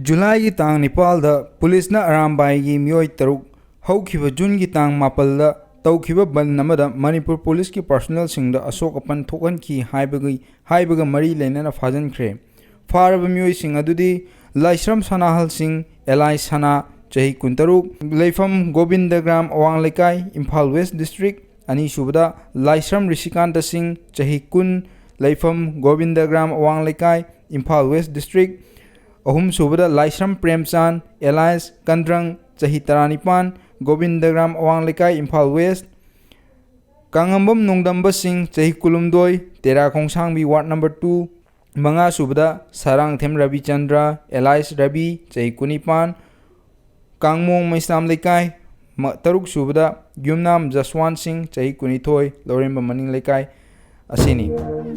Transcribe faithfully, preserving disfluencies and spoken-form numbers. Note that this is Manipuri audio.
ꯖꯨꯂꯥꯏꯒꯤ ꯇꯥꯡ ꯅꯤꯄꯥꯜꯗ ꯄꯨꯂꯤꯁꯅ ꯑꯔꯥꯝꯕꯥꯏꯒꯤ ꯃꯤꯑꯣꯏ ꯇꯔꯨꯛ ꯍꯧꯈꯤꯕ ꯖꯨꯟꯒꯤ ꯇꯥꯡ ꯃꯥꯄꯜꯗ ꯇꯧꯈꯤꯕ ꯕꯟ ꯑꯃꯗ ꯃꯅꯤꯄꯨꯔ ꯄꯨꯂꯤꯁꯀꯤ ꯄꯥꯔꯁꯣꯅꯦꯜꯁꯤꯡꯗ ꯑꯁꯣꯛ ꯑꯄꯟ ꯊꯣꯛꯍꯟꯈꯤ ꯍꯥꯏꯕꯒꯤ, ꯍꯥꯏꯕꯒ ꯃꯔꯤ ꯂꯩꯅꯅ ꯐꯥꯖꯤꯟꯈ꯭ꯔꯦ꯫ ꯐꯥꯔꯕ ꯃꯤꯑꯣꯏꯁꯤꯡ ꯑꯗꯨꯗꯤ ꯂꯥꯏꯁ꯭ꯔꯝ ꯁꯅꯥꯍꯜ ꯁꯤꯡ, alias ꯁꯅꯥ, ꯆꯍꯤ ꯀꯨꯟꯇꯔꯨꯛ, ꯂꯩꯐꯝ ꯒꯣꯕꯤꯟꯗꯒ꯭ꯔꯥꯝ ꯑꯋꯥꯡ ꯂꯩꯀꯥꯏ, ꯏꯝꯐꯥꯜ ꯋꯦꯁ ꯗꯤꯁꯇ꯭ꯔꯤꯛ, ꯑꯅꯤꯁꯨꯕꯗ ꯂꯥꯏꯁ꯭ꯔꯝ ꯔꯤꯁꯤꯀꯥꯟꯇ ꯁꯤꯡ, ꯆꯍꯤ ꯀꯨꯟ, ꯂꯩꯐꯝ ꯒꯣꯕꯤꯟꯗꯒ꯭ꯔꯥꯝ ꯑꯋꯥꯡ ꯂꯩꯀꯥꯏ, ꯏꯝꯐꯥꯜ ꯋꯦꯁ ꯗꯤꯁꯇ꯭ꯔꯤꯛ, ꯑꯍꯨꯝꯁꯨꯕꯗ ꯂꯥꯏꯁ꯭ꯔꯝ ꯄ꯭ꯔꯦꯝꯆꯥꯟ, alias ꯀꯟꯗ꯭ꯔꯪ, ꯆꯍꯤ ꯇꯔꯥꯅꯤꯄꯥꯟ, ꯒꯣꯕꯤꯟꯗꯒ꯭ꯔꯥꯝ ꯑꯋꯥꯡ ꯂꯩꯀꯥꯏ, ꯏꯝꯐꯥꯜ ꯋꯦꯁ, ꯀꯥꯡꯉꯝꯕꯝ ꯅꯣꯡꯗꯝꯕ ꯁꯤꯡ, ꯆꯍꯤ ꯀꯨꯟꯍꯨꯝꯗꯣꯏ, ꯇꯦꯔꯥ ꯈꯣꯡꯁꯥꯡꯕꯤ, ward number two, ꯃꯉꯥꯁꯨꯕꯗ ꯁꯥꯔꯥꯡꯊꯦꯝ ꯔꯕꯤꯆꯟꯗ꯭ꯔ, alias ꯔꯕꯤ, ꯆꯍꯤ ꯀꯨꯟꯅꯤꯄꯥꯟ, ꯀꯥꯡꯃꯣꯡ ꯃꯩꯁꯅꯥꯝ ꯂꯩꯀꯥꯏ, ꯃ-, ꯇꯔꯨꯛꯁꯨꯕꯗ ꯌꯨꯝꯅꯥꯝ ꯖꯁꯋꯥꯟ ꯁꯤꯡ, ꯆꯍꯤ ꯀꯨꯟꯅꯤꯊꯣꯏ, ꯂꯧꯔꯦꯝꯕꯝ ꯃꯅꯤꯡ ꯂꯩꯀꯥꯏ ꯑꯁꯤꯅꯤ꯫